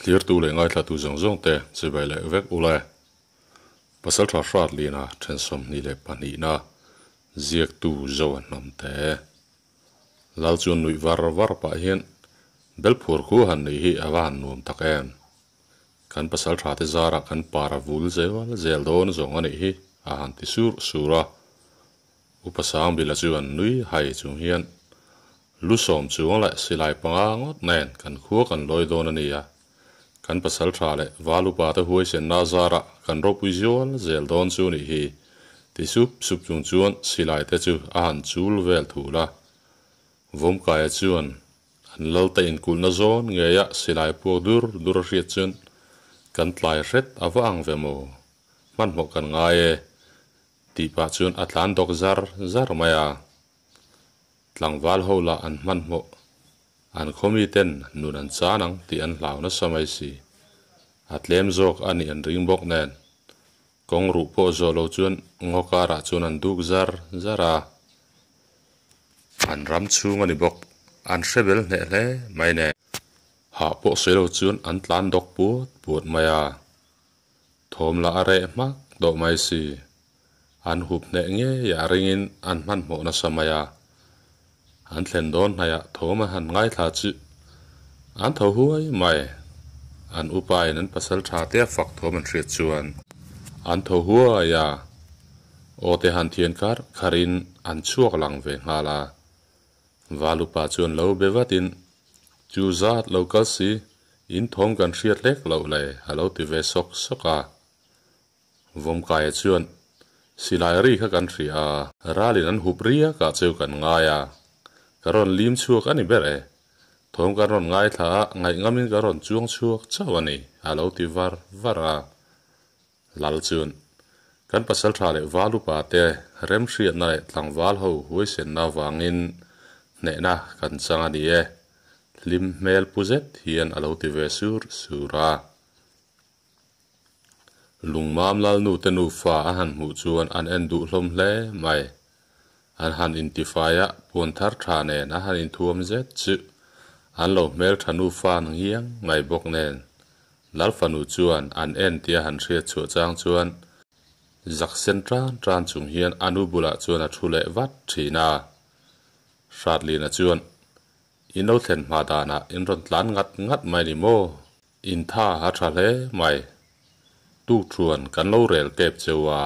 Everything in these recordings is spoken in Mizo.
Thlirtu leh ngaithlatu zawng zawng te chibai leh vek ula e. Pasaltha Hratlina then 22na ziaktu zo an hnawm te. Lal chuan nuih var var pah hian Belphur khu han neih hi a va han nuam tak em. Kan pasaltha te zarah kan par a vul zel zel dawn zawng a nih hi a han ti sur sur a. Upa Sangbila chuan nui hai chung hian Lu sawm chuang leh silai panga ngawt nen kan khua kan lawi dawn a nia. Kan pasal tha leh val upa te huaisenna zarah kan ropui zual zel dawn chu nih hi ti sup sup chung chuan silai te chu a han chul vel thul a. Vawmkaia chuan an lal te inkulhna zawn ngeia silai puak dur dur a hriat chuan kan tlai hret a va ang ve maw? Hmanhmawh kan ngai e tih pah chuan a tlan dawk zar zar mai a. Tlangval ho lah an hmanhmawh. An khawmi ten nun an chan ang tih an hlau nasa mai si. A tlem zawk a nih an ring bawk nen. Kawng ruh pawh zawh lo chuan ngaw karah chuan an duk zar zar a. An ram chhung a ni bawk. An hre bel hneh hle mai nen. Hah pawh sawi lo chuan an tlan dawk puat puat mai a. Thawm lah a reh hmak tawh mai si. An hup hneh ngei a ringin an hmanhmawh nasa mai a. An thlen dawn hnaihah thawm an han ngaithla chu an tho huai mai. An upain an pasal tha te a fak thawm an hriat chuan an tho huai a. Aw te han thian kar kharin an chhuak lang ve nghal a. Val upa chuan lo be vatin, Chu zat lo kal si, in thawm kan hriat hlek loh le a lo ti ve sawk sawk a. Vawmkaia chuan, Silai ri kha kan hria a, ralin an hup riak ah cheu kan ngai a, ka rawn lim chhuak a ni ber e. Thawm kan rawn ngaithla a, ngaih-ngamin ka rawn chuang chhuak chauh a ni, a lo ti var var a. Lal chuan, Kan pasal tha leh val upa te remhriatna leh tlangval ho huaisenna avangin hnehna kan chang a ni e, hlim hmel pu zet hian a lo ti ve sur sur a. Lungmam Lalnu te nufa a han hmuh chuan an en duh hlawm hle mai. An han intifai a, puan thar tha nen a han inthuam zet chu an lo hmel tha nufa ngiang mai bawk nen. Lal fanu chuan an en tia han hriat chhuah chang chuan zak sen tan tan chung hian a nu bulah chuan a thu leh vat thin a. Hratlina chuan, In lo thlen hma danah in rawn tlan ngat ngat mai ni maw? In tha a tha hle mai. Tuk thuan kan lo rel kep cheu a.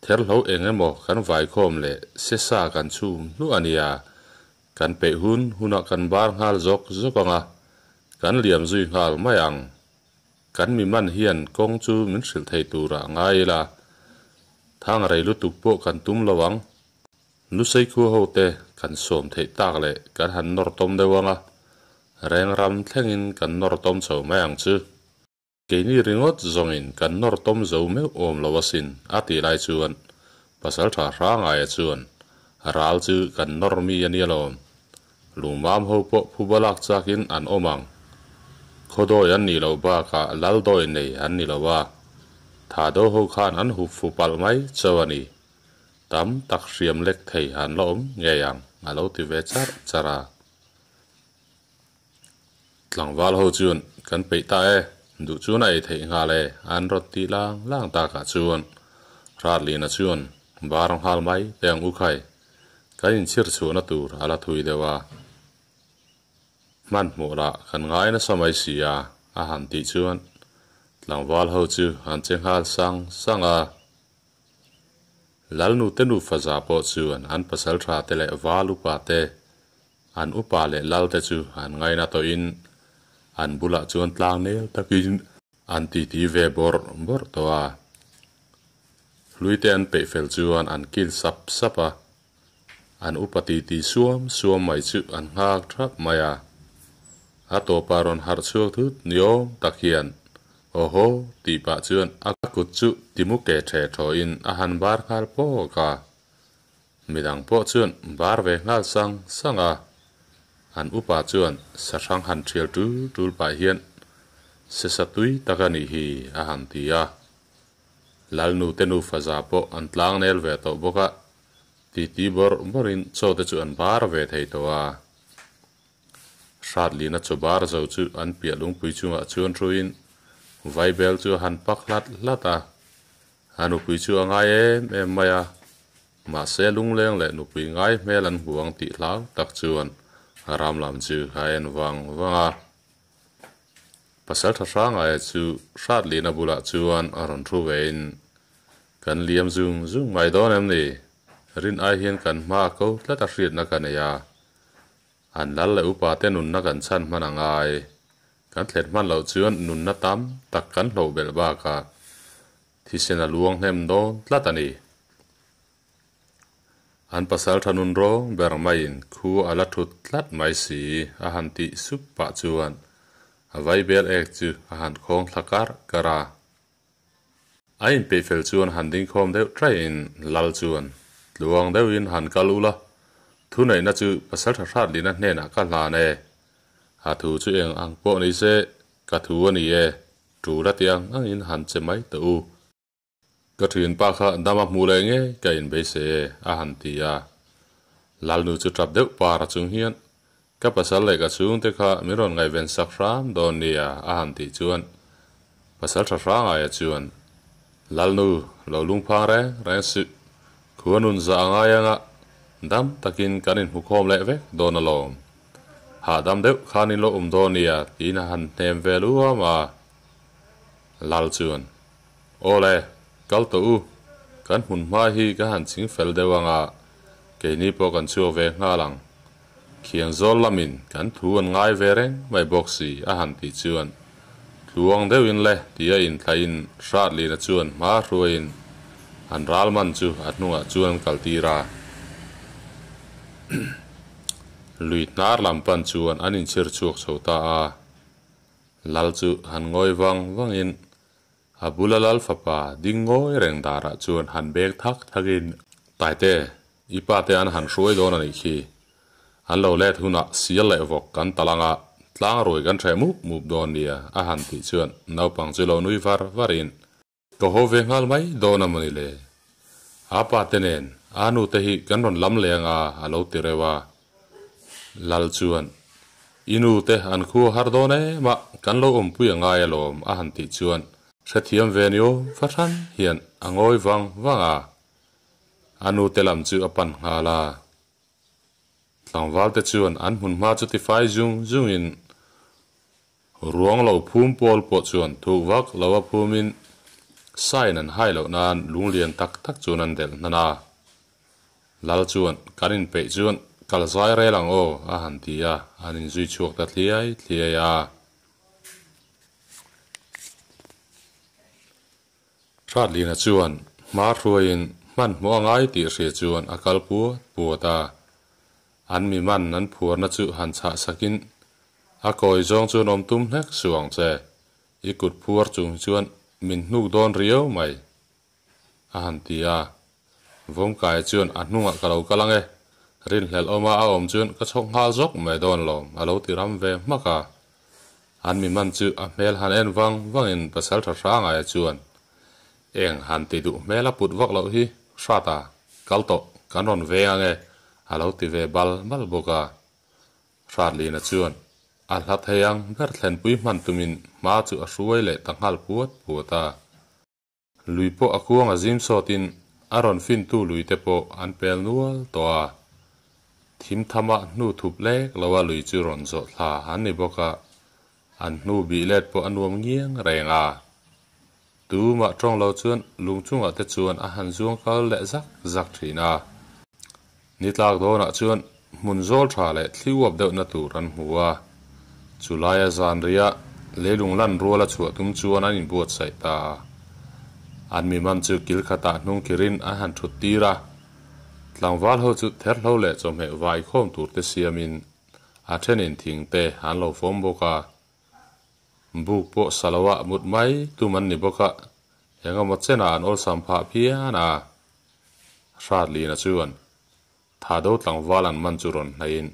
Therhlo eng emaw kan vaikhawm leh se sa kan chhum hluah a nia. Kan peih hun hunah kan bar nghal zawk zawk ang a, kan liam zui nghal mai ang. Kan mi man hian kawng chu min hrilh thei turah ngai ila, thang rei lutuk pawh kan tum lo ang. Lusei khu ho te kan sawm theih tak leh kan han nawr tawm deuh ang a, reng ram thlengin kan nawr tawm chho mai ang chu. Keini ringawt zawngin kan nawr tawm zo meuh awm lo asin a tih lai chuan Pasaltha Hrangaia chuan ral chu kan nawr mi a nia lawm. Lungmam ho pawh phuba lak chakin an awm ang. Khawdawi an nih loh bakah Laldawi nei an ni lo a, Thado ho khan an hup fu palh mai chauh a ni. Tam tak hriam lek thei an la awm ngei ang a lo ti ve charh charh a. Tlangval ho chuan kan peih ta e, duh chuan a ei theih nghal e an rawn tih lang lang takah chuan Ratlina chuan bar nghal mai teh ang u khai, kan inchhir chhuahna tur a la thui deuh a. Hmanhmawh lah kan ngai nasa mai si a, a han tih chuan tlangval ho chu an che nghal sang sang a. Lalnu te nufa za pawh chuan an pasal tha te leh val upa te, an upa leh lal te chu an ngaina tawhin an bulah chuan tlang nel takin an titi ve bawrh bawrh tawh a. Hlui te an peih fel chuan an kil sap sap a, an upa titi suam suam mai chu an nghak thap mai a. A tawpa rawn harh chhuak thut ni awm tak hian Awhaw tih pah chuan a kut chu timu ke ṭhe ṭhawhin a han bar nghal pawk a. Midang pawh chuan bar ve nghal sang sang a. An upa chuan sahrang han ṭhial ṭul ṭul pah hian sesa tui tak a nih hi a han ti a. Lalnu te nufa za pawh an tlang nel ve tawh bawk a, titi bawrh bawrhin chaw te chu an bar ve thei tawh a. Hratlina chaw bar zo chu an piah lungpui chungah chuan thuin vaibel chu a han pak hlat hlat a. A nupui chu a ngai em em mai a, mahse lungleng leh nupui ngai hmel an hmu ang tih hlau tak chuan a ram lam chu a en vang vang a. Pasaltha Hrangaia chu Hratlina bulah chuan a rawn thu vein, Kan liam zung zung mai dawn em ni? Rin ai hian kan hma a ko tlat a hriatna ka nei a. An lal leh upa te nunna kan chhan hman a ngai. Kan thlen hman loh chuan nunna tam tak kan hloh belh bakah thisen a luang hnem dawn tlat a ni. An pasal tha nun rawng ber maiin khu a la thut tlat mai si a han tih sup pah chuan a vaibel ek chu a han khawng thla kar kar a. A inpeih fel chuan han dingkhawm deuh taihin Lal chuan tluang deuhin han kal ula, thuneihna chu pasal tha hrat lina hnenah ka hlan e. A thu chu eng ang pawh ni se, ka thu a ni e, tul a ti ang angin han che mai tawh u. Ka thianpa kha dama hmuh leh ngei ka inbeise e, a han ti a. Lalnu chu tap deuh par a chung hian, Ka pasal leh ka chhungte kha min rawn ngaihven sak hram dawn nia, a han tih chuan pasal tha Hrangaia chuan, Lalnu, lo lungphang reng reng suh, khua nun zah a ngai anga dam takin kan inhmukhawm leh vek dawn alawm. Hahdam deuh khan in lo awm dawn nia, tiin a han hnem ve luam a. Lal chuan, Aw le, kal tawh u, kan hmun hma hi ka han ching fel deuh anga keini pawh kan chhuak ve nghal ang. Khiang zawl lamin kan thu an ngai ve reng mai bawk si a han tih chuan tluang deuhin le tia inthlaihin Hratlina chuan hma hruaiin an ral man chu a hnungah chuan an kaltir a. Lui hnar lam pan chuan an inchhir chhuak chho ta a. Lal chu han ngawi vang vangin a bula lal fapa ding ngawi reng darah chuan han beng thak thakin, Taite, i pa te an han hruai dawn a nih khi. An lo let hunah sial leh vawk kan tal anga tlang ruai kan hreh mup mup dawn nia, a han tih chuan naupang chu lo nui var varin, Ka haw ve nghal mai dawn a mawni le? A pa te nen a nu te hi kan rawn lam leng a, a lo ti reuh a. Lal chuan, I nu te an khu har dawn em a, kan lo awmpui a ngai alawm, a han tih chuan hrethiam ve ni aw fahran hian a ngawi vang vang a. A nu te lam chu a pan nghal a. Tlangval te chuan an hmunhma chu tifai zung zungin Ruang lo phum pawl pawh chuan thuk vak lo a phumin sign an hai loh nan lunglian tak tak chuan an delh hnan a. Lal chuan kan inpeih chuan kal zai rel ang aw a han ti a, an inzui chhuak ta thliai thliai a. Hratlina chuan hma hruaiin hmanhmawh a ngai tih hria chuan a kal puat puat a. An mi man an phuarna chu han chhah sakin A kawi zawng chuan awm tum hlek suh ang che, i kut phuar chung chuan min hnuk dawn riau mai, a han ti a. Vawmkaia chuan a hnungah ka lo kal ang e, rinhlelh awma a awm chuan ka chhawk nghal zawk mai dawn lawm, a lo ti ram ve hmak a. An mi man chu a hmel han en vang vangin pasal tha Hrangaia chuan, Eng han ti duh hmel a put vak loh hi, Hrata, kal tawh, kan rawn veng ang e, a lo ti ve bal bal bawk a. Hratlina chuan a hla thei ang ber thlenpui hman tumin hma chu a hruai leh ta nghal puat puat a. Lui pawh a kuang a zim sawtin a rawn fintu lui te pawh an pel nual tawh a. Thim thama hnu thup lek lo a lui chu rawn zawh thla an ni bawk a, an hnu bih let pawh a nuam ngiang reng a. Tumah tawng lo chuan lung chungah te chuan a han zuang kal leh zak zak thin a. Ni tlak dawnah chuan hmun zawl tha leh thli uap deuhna tur an hmu a. Chu laia zan ria leilung lan ruala chhuah tum chuan an inbuatsaih ta a. An mi man chu kil khatah hnung khirin an han thut tir a. Tlangval ho chu therhlo leh chawhmeh vai khawm tur te siamin a thenin thing te an lo fawm bawk a. Buk pawh sa lo ah mut mai tum an ni bawk a, eng emaw chenah an awlsam phah phian a. Hratlina chuan Thado tlangval an man chu rawn hnaihin,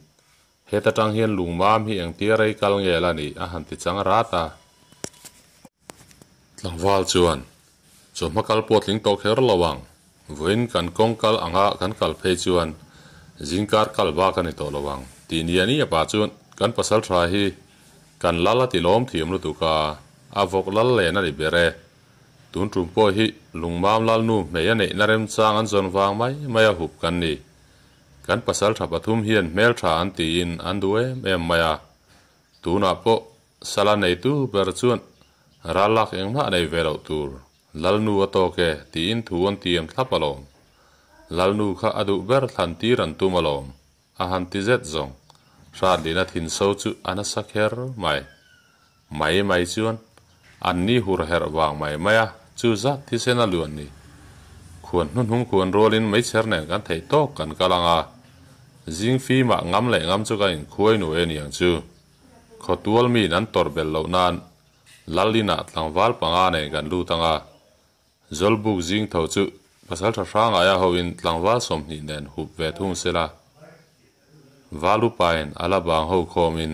Heta tang hian lungmam hi engtia rei kal nge la ni a han ti chang rat a. Tlangval chuan, Chawhma kal pawh tling tawh kher lo ang, vawiin kan kawng kal anga kan kal phei chuan zingkar kal bak a ni tawh lo ang tih nia nia pah chuan Kan pasaltha hi kan lal a ti lawm thiam lutuk a, a vawk lal len a ni ber e. Tun tum pawh hi Lungmam Lalnu hmei a neihna remchang an zawn vang mai mai a hup kan ni. Kan pasaltha pathum hian hmeltha an tiin an duh em em mai a. Tunah pawh sala neitu ber chuan ral lak engmah nei ve loh tur Lalnu a tawk e tiin thu an tiam thlap alawm. Lalnu kha a duh ber thlan tir an tum alawm. A han ti zet zawng. Hratlina thin so chu a nasa kher mai. Mai mai chuan an ni hur herh vang mai mai a, chu zat thisen a luan ni. Khuan hnuhnung khuan rualin meichher nen kan theih tawk kan kal ang a, zing fimah ngam leh ngam chu kan inkhuai nu e niang chu. Khawtual miin an tawrh belh loh nan Lal inah tlangval panga nen kan lut ang a, Zawlbuk zing tho chu Pasaltha Hrangaia hoin tlangval 20 nen hup ve thung sela, Valupain a la bang ho khawmin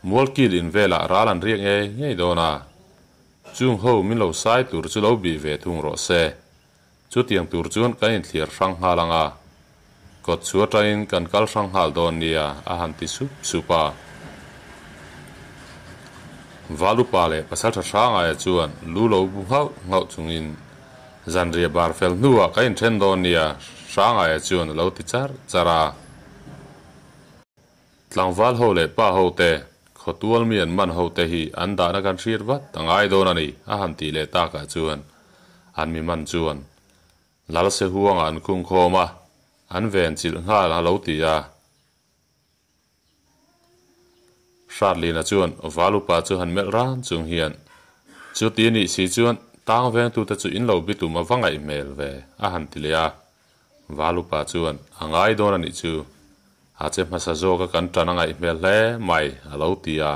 Mualkil in velah ral an riak ngei ngei dawn a, chung ho min lo sai tur chu lo bih ve thung rawh se. Chutiang tur chuan kan inthliar hrang nghal ang a, kawt chu atangin kan kal hrang nghal dawn nia a han ti sup sup a. Valupa leh Pasaltha Hrangaia chuan lu lo bu nghauh nghauh chungin zanriah bar fel hnuah ka inthen dawn nia Hrangaia chuan a lo ti char char a. Tlangval ho leh pa ho te, khawtual mi an man ho te hi an dahna kan hriat vat a ngai dawn a ni a han tih leh takah chuan an mi man chuan Lalse huangah an khung khawm a, an ven chilh nghal a lo ti a. Hratlina chuan Valupa chu han melh ran chung hian, Chuti nih si chuan tang vengtute chu in lo bitum a va ngaih hmel ve a han ti leh a. Valupa chuan a ngai dawn a nih chu, a che hmasa zawka kan tan a ngaih hmel hle mai a lo ti a.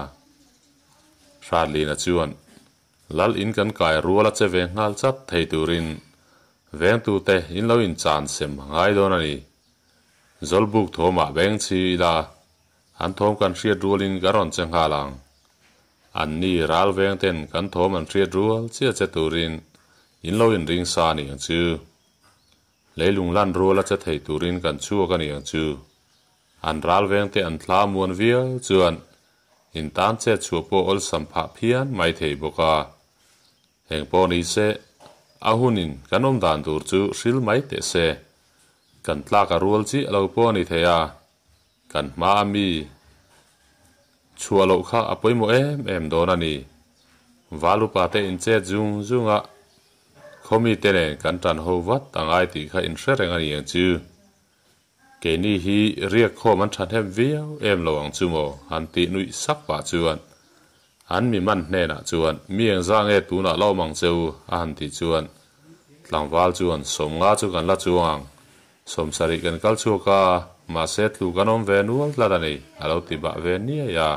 Hratlina chuan Lal in kan kai rual a che ve nghal chat thei turin vengtute in lo inchan sem a ngai dawn a ni. Zawlbuk thawmah beng chhi ila, an thawm kan hriat rualin ka rawn che nghal ang. An ni ral vengten kan thawm an hriat rual chiah che turin in lo inring sa a ni ang chu. Leilung lan rual a che thei turin kan chhuak a ni ang chu. An ral vengte an thla muan viau chuan in tan chet chhuah pawh awlsam phah phian mai thei bawk a. Eng pawh ni se, a hunin kan awm dan tur chu hril mai teh se. Kan tlak a rual chiah lo pawh a ni thei a, kan hma a mi chhuah loh kha a pawimawh em em dawn a ni. Valupa te inchet zung zung a, khawmi te nen kan tan ho vat a ngai tih kha inhre reng a ni ang chu. Keini hi riak khawm an thahnem viau em lo ang chu maw? Han tih nuih sak pah chuan an mi man hnenah chuan mi engzah nge tunah la awm ang che u? a han tih chuan tlangval chuan 50 chu kan la chuang ang, 70 kan kal chhuak a, mahse tlu kan awm ve nual tlat a ni a lo ti bah ve niai a.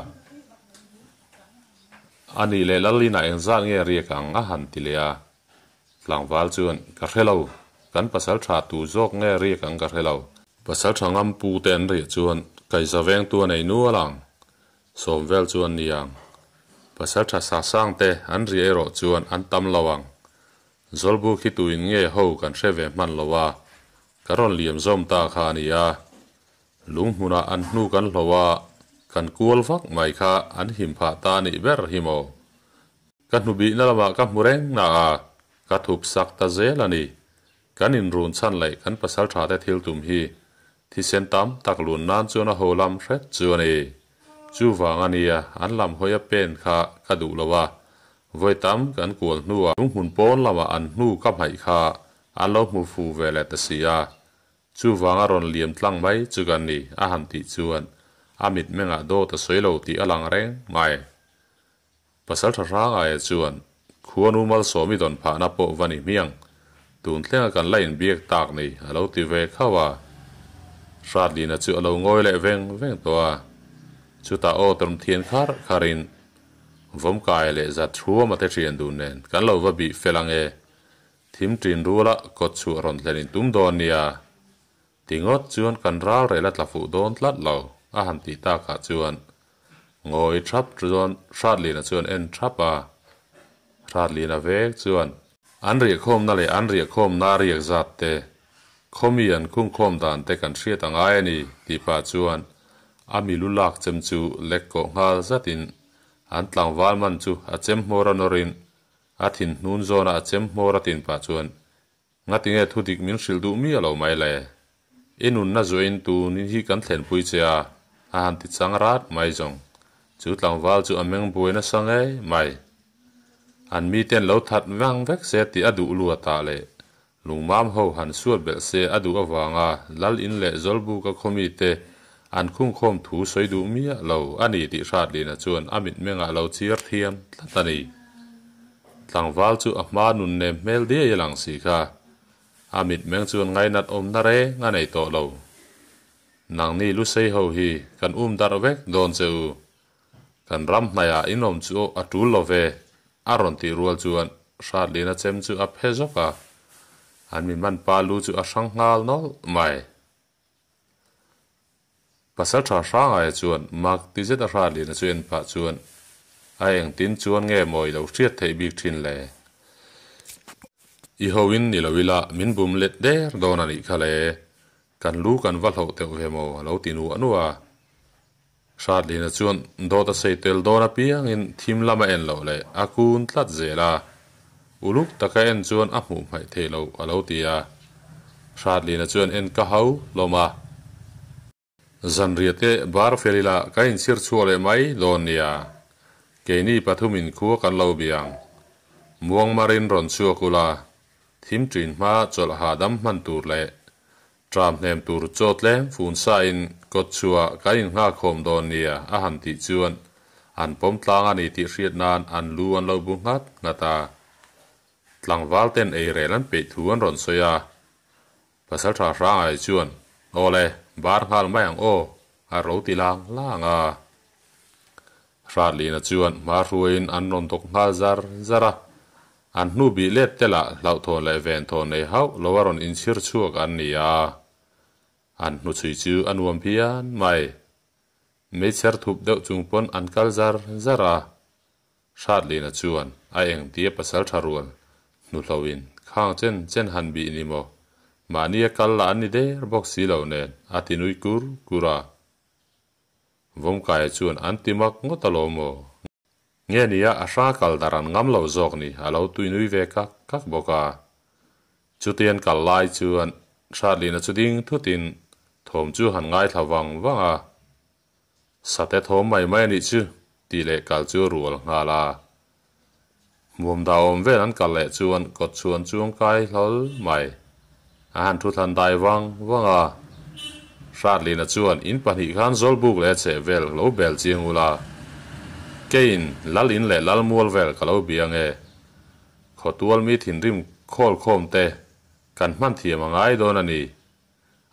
A nih leh Lalina engzah nge riak ang? a han ti leh a. Tlangval chuan, Ka hre lo. Kan pasal tha tu zawk nge riak ang ka hre lo. Pasal tha ngam pu te an riah chuan kaiza vengtu a nei nual ang. Sawm vel chu an ni ang. Pasal tha sa sang te an riah erawh chuan an tam lo ang. Zawlbu khi tuin nge ho kan hre ve hman lo a, ka rawn liam zawm ta kha a ni a. Lung hmunah an hnu kan hlo a, kan kual vak mai kha an him phah ta a nih ber hi maw. Ka hnubihna lamah ka hmu reng na a, ka thup sak ta zel a ni. Kan inrun chhan leh kan pasalṭhate thil tum hi thisen tam tak lun nan chuan a ho lam hret chu a ni. Chuvang a nia, an lam hawi a pen kha ka duh lo a, vawi tam kan kual hnuah lunghmun pawn lamah an hnu ka hmaih kha an lo hmu fu ve leh ta si a. Chuvanga rawn liam tlang mai chu kan ni, a han tih chuan a mitmengah dawt a sawi lo tih a lang reng mai. Pasalṭha Hrangaia chuan, Khuanu Malsawmi dawn phahna pawh va ni hmiang, tun thlenga kan la inbiak tak ni, a lo ti ve khauh a. Hratlina chu a lo ngawi leh veng veng tawh a. Chutah aw tawm thian khar kharin, Vawmkai leh zat hruama te ṭhian dun nen kan lo va bih fel ang e, thim ṭin ruala kawt chhuah rawn thlen in tum dawn nia. Ti ngawt chuan kan ral rel a tla fuh dawn tlat lo, a han tih takah chuan Ngawi thap chuan Hratlina chuan en thap a. Hratlina vek chuan an riahkhawmna leh an riahkhawmna a riak zat te, khawmi an khungkhawm dan te kan hriat a ngai a ni tih pah chuan A mi lu lak chem chu lek kawh nghal zatin an tlangval man chu a chem hmawr a nawrin a thin hnun zawna a chem hmawr a tin pah chuan Ngatinge thu dik min hrilh duh miah lo mai le? I nunna zuain tunin hi kan thlenpui che a, a han ti chang rat mai zawng. Chu tlangval chu a meng buai nasa ngei mai. An miten lo that vang vek se tih a duh luat ah leh lungmam ho han suat belh se a duh avanga lal in leh Zawlbuka khawmite an khungkhawm thu sawi duh miah lo a ni tih Hratlina chuan a mitmengah lo chiar thiam tlat a ni. Tlangval chu a hma nun nem hmel diai a lang si kha. A mitmeng chuan ngainat awmna reng a nei tawh lo. Nangni Lusei ho hi kan um darh vek dawn che u. Kan ram hnaihah in awm chu a tul lo ve, a rawn tih rual chuan Hratlina chem chu a phe zawk a. An mi man pa lu chu a hrang nghal nawlh mai. Pasal tha Hrangaia chuan mak ti zet a Hratlina chu en pah chuan a engtin chuan nge maw i lo hriat theih bik thin le? I hoin ni lo ila min bum let der dawn a nih kha le. Kan lu kan va hloh teuh ve maw a lo ti nuah nuah a. Hratlina chuan dawt a sei tel dawn apiangin thim lam a en loh leh a kun tlat zel a. Uluk taka en chuan a hmuh hmaih theih loh a lo ti a. Hratlina chuan en ka hau hlawm a. Zanriah te bar fel ila ka inchhir chhuak leh mai dawn nia. Keini pathumin khua kan lo biang. Muangmarin rawn chhuak ula, thim ṭin hma chawlh hahdam hman tur leh Tram hnem tur chaw tlem fun sa in kawt chhuah kan in nghakkhawm dawn nia a han tih chuan an pawm tlang a ni tih hriat nan an lu an lo bu nghat nghat a. Tlangval ten ei rel an peih thu an rawn sawi a. Pasaltha Hrangai chuan, Aw le, bar nghal mai ang aw, a ro ti lang lang a. Hratlina chuan hma hruaiin an rawn dawk nghal zar zar a. An hnu bih let te lah hlauhthawn leh venthawn nei hauh lo a rawn inchhir chhuak an ni a, an hnuchhui chu a nuam phian mai. Meichher thup deuh chung pawn an kal zar zar a, Hratlina chuan a eng tia pasal tha rual hnuhloin khang chen chen han bih ni maw, mahni a kal lah an ni der bawk si lo nen a ti nui kur kur a. Vawmkaia chuan an ti mak ngawt alawm aw. Nge nia a hra kal dar an ngam lo zawk ni a lo tui nui ve kak kak bawk a. Chutian kal lai chuan Hratlina chu ding thutin thawm chu han ngaithla vang vang a. Sate thawm mai mai a nih chu tih leh kal chu a rual nghal a. Hmuam dah awm vel an kal leh chuan kawt chhuan chuang kai hlawl mai. A han thu thlan dai vang vang a. Hratlina chuan in pahnih khan Zawlbuk leh chheh vel lo bel chiang ula. Keiin Lal in leh Lal mual vel ka lo bia nge. Khawtual mi thinrim khawl khawm te kan hman thiam a ngai dawn a ni.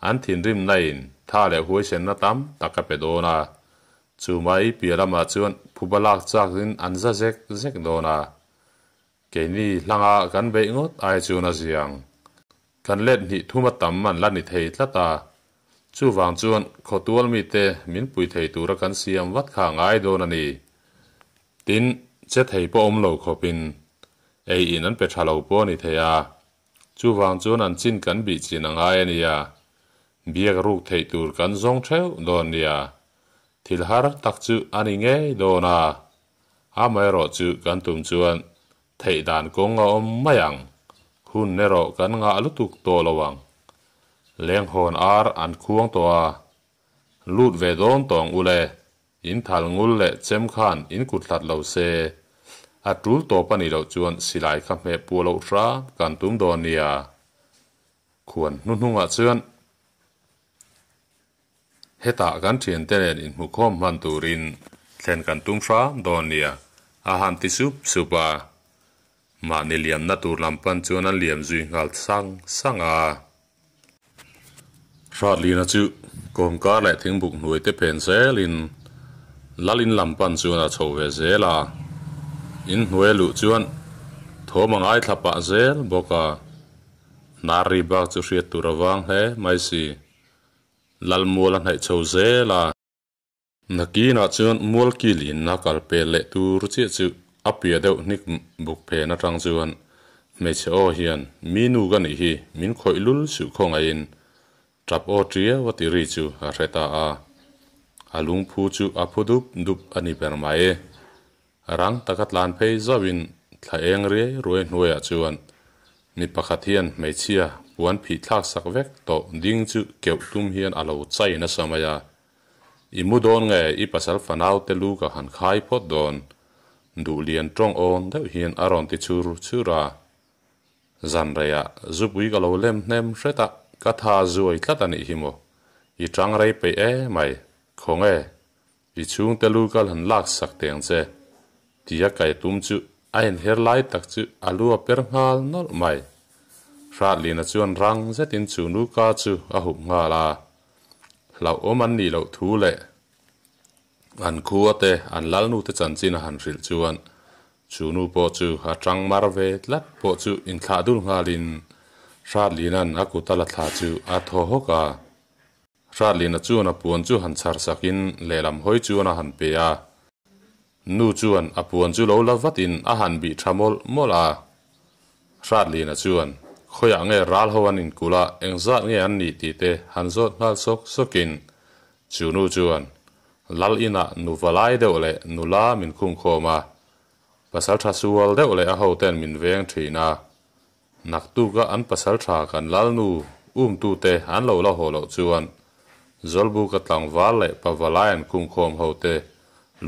An thinrim na in tha leh huaisenna tam tak a pe dawn a. Chu mai piah lamah chuan phuba lak chak in an za zek zek dawn a. Keini hlanga kan beih ngawt ai chuan a ziang. Kan let hnih thum a tam an la ni thei tlat a. Chuvang chuan khawtual mite min pui thei tura kan siam vat kha a ngai dawn a ni. Tin, che thei pawh awm lo khawpin ei in an pe tha lo pawh a ni thei a. Chuvang chuan an chin kan bih chin a ngai a nia. Biak ruk theih tur kan zawng theuh dawn nia. Thil har tak chu a ni ngei dawn a. Amaherawh chu kan tum chuan theih dan kawng a awm mai ang. Hun erawh kan ngah lutuk tawh lo ang. Lenghawn ar an khuang tawh a. Lut ve dawn tawng ule, in thal ngul leh chem khan in kut hlat lo se. A tul tawp a nih loh chuan silai kha hmeh puah loh hram kan tum dawn nia. Khuan hnuhnungah chuan. Hetah kan thiante nen inhmukhawm hman turin thlen kan tum hram dawn nia, a han ti sup sup a. Mahni liamna tur lam pan chuan an liam zui nghal sang sang a. Hratlina chu kawmkar leh thingbuk hnuai te phen zelin lal in lam pan chuan a chho ve zel a. In hnuai luh chuan thawm a ngaithla pah zel bawk a. Hnar ri bak chu hriat tur a vang hle mai si. Lalmual a hnaih chho zel a. Nakinah chuan Mualkil in a kal pel leh tur chiah chu a piah deuh hnik buk phen atang chuan hmeichhe aw hian mi nu ka nih hi min khawih lul suh khawngaihin tap aw tiau a ti ri chu a hre ta a. A lungphu chu a phu dup dup a ni ber mai. Rang taka tlan phei zauhin thla eng riai ruai hnuaiah chuan mi pakhat hian hmeichhia puan phih thlak sak vek tawh ding chu keuh tum hian a lo chai nasa mai a. I mu dawn nge i pasal fanau te lu ka han khai phawt dawn? Duhlian tawng awn deuh hian a rawn ti chur chur a. Zan reiah zupui ka lo lem hnem hret a, ka tha zuai tlat a nih hi maw? I tang rei peih e mai, khawnge i chhungte lu kal han lak sak teng che tia kai tum chu a inher lai tak chu a lu a per nghal nawlh mai. Hratlina chuan rang zetin chu nu ka chu a hup nghal a, hlauhawm an nih loh thu leh an khua te an lalnu te chanchin a han hrilh chuan Chu nu pawh chu a tang mar ve tlat pawh chu inthlah dul nghalin Hratlina'n a kut a la thla chu a thaw hawk a. Hratlina chuan a puan chu han chhar sakin lehlam hawi chuan a han pe a. Nu chuan a puan chu lo la vatin a han bih tha mawlh mawlh a. Hratlina chuan, Khawiah nge ral ho an inkulh a, engzat nge an nih tih te han zawt nghal sawk sawkin Chu nu chuan Lal inah nu valai deuh leh nula min khungkhawm a, pasal tha sual deuh leh a hoten min veng thin a. Naktuka an pasal tha kan Lal nu umtute an lo la haw loh chuan Zawlbuka tlangval leh pavalai an khungkhawm hote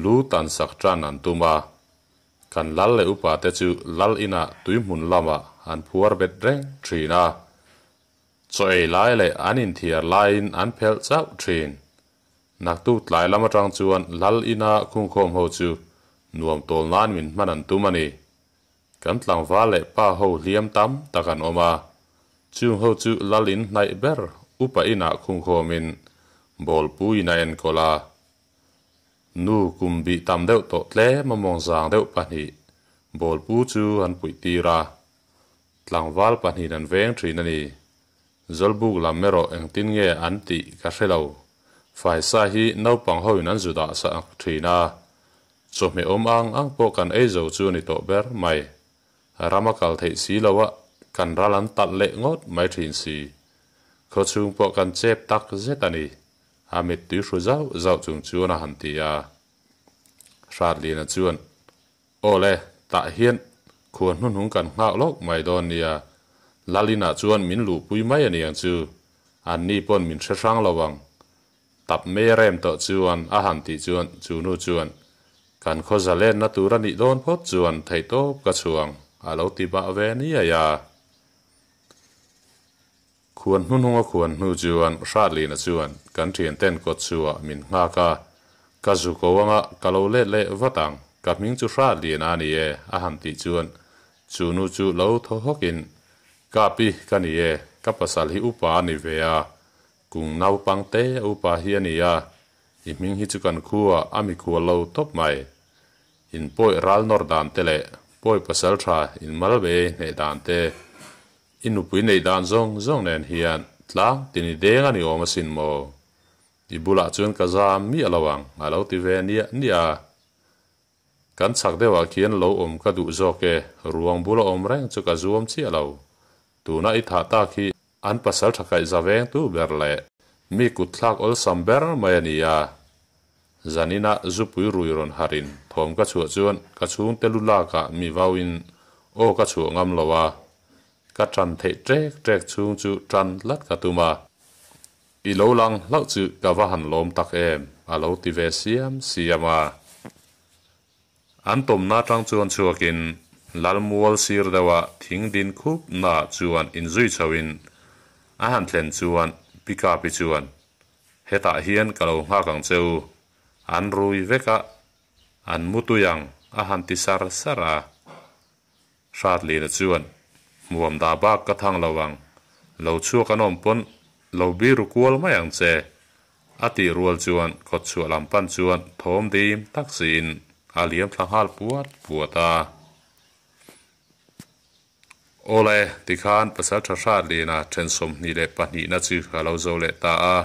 lu tan sak tan an tum a. Kan Lal leh upate chu Lal inah tuihmun lamah an phuar bet reng thin a. Chaw ei lai leh an inthiar laiin an phelh chauh thin. Naktuk tlai lam atang chuan Lal ina khungkhawm ho chu nuam tawl nan min hman an tum a ni. Kan tlangval leh pa ho hliam tam tak an awm a. Chung ho chu Lal in hnaih ber upa inah khungkhawmin bawlpuiin a enkawl a. Nu kum bih tam deuh tawh tlem a mawngzang deuh pahnih bawlpu chu an puih tir a. Tlangval pahnihin an veng thin a ni. Zawlbuk lam erawh engtin nge an tih ka hre lo. Faisa hi naupang hoin an zu dah sak thin a. Chawhmeh awm ang ang pawh kan ei zo chu a ni tawh ber mai. Ram a kal theih si lo a, kan ral an talh leh ngawt mai thin si. Khawchhung pawh kan chep tak zet a ni. A mittui hru zauh zauh chung chuan a han ti a. Hratlina chuan Aw le, tah hian khuan hnuhnung kan nghak lawk mai dawn nia. Lalina chuan min luhpui mai a niang chu. Anni pawn min hre hrang lo ang. Tap mei a rem tawh chuan a han tih chuan chu nu chuan, Kan khaw zalenna tur a nih dawn phawt chuan theihtawp ka chhuang, a lo ti bah ve niai a. Khuan hnuhnunga khuan hnu chuan Hratlina chuan kan thianten kawt chhuah min nghak a, ka zu ko anga ka lo let leh vat ang, ka hming chu Hratlina a ni e a han tih chuan chu nu chu lo thaw hawkin, Ka pi ka ni e, ka pasal hi upa a ni ve a, kung naupang te upa hi a ni a, i hming hi chu kan khuaa a mikhual lo tawp mai. In pawi ral nawr dan te leh pawi pasal tha in mal ve hneh dan te, I nupui neih dan zawng zawng nen hian tlang tin i deng a ni awm asin maw? I bulah chuan ka zam miah lo ang, a lo ti ve niah niah a. Kan chhak deuhah khian lo awm ka duh zawk e, ruang bula awm reng chu ka zuam chiah lo. Tuna i thah tak hi an pasal tha kaih za vengtu ber leh mi kut thlak awlsam ber mai a ni a. Zaninah zupui rui rawn harin thawm ka chhuah chuan ka chhungte lu lakah mi vauin aw ka chhuah ngam lo a, Ka ṭan theih ṭek ṭek chhung chu ṭan tlat ka tum a, I lo lang hlauh chu ka va han lawm tak em, a lo ti ve siam siam a. An tawmna aṭang chuan chhuakin Lalmual sir deuha thing din khup naah chuan inzui chhoin a han thlen chuan Pi Kapi chuan, Hetah hian ka lo nghak ang che u, an rui vek a, an mutui ang, a han ti sar sar a. Hratlina chuan, Hmuam dah bak ka thang lo ang, lo chhuak an awm pawn lo biru kual mai ang che, a tih rual chuan kawtchhuah lam pan chuan thawm dim tak siin a liam thla nghal puat puat a. Awle, tikhan Pasaltha Hratlina then 22na chu a lo zo leh ta a.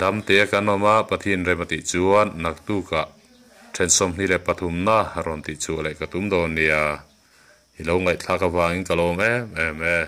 Damtea kan awm a, Pathian rem a tih chuan naktukah then 23 na rawn tih chhuah leh ka tum dawn nia. I lo ngaihthlak avangin ka lawm em em e.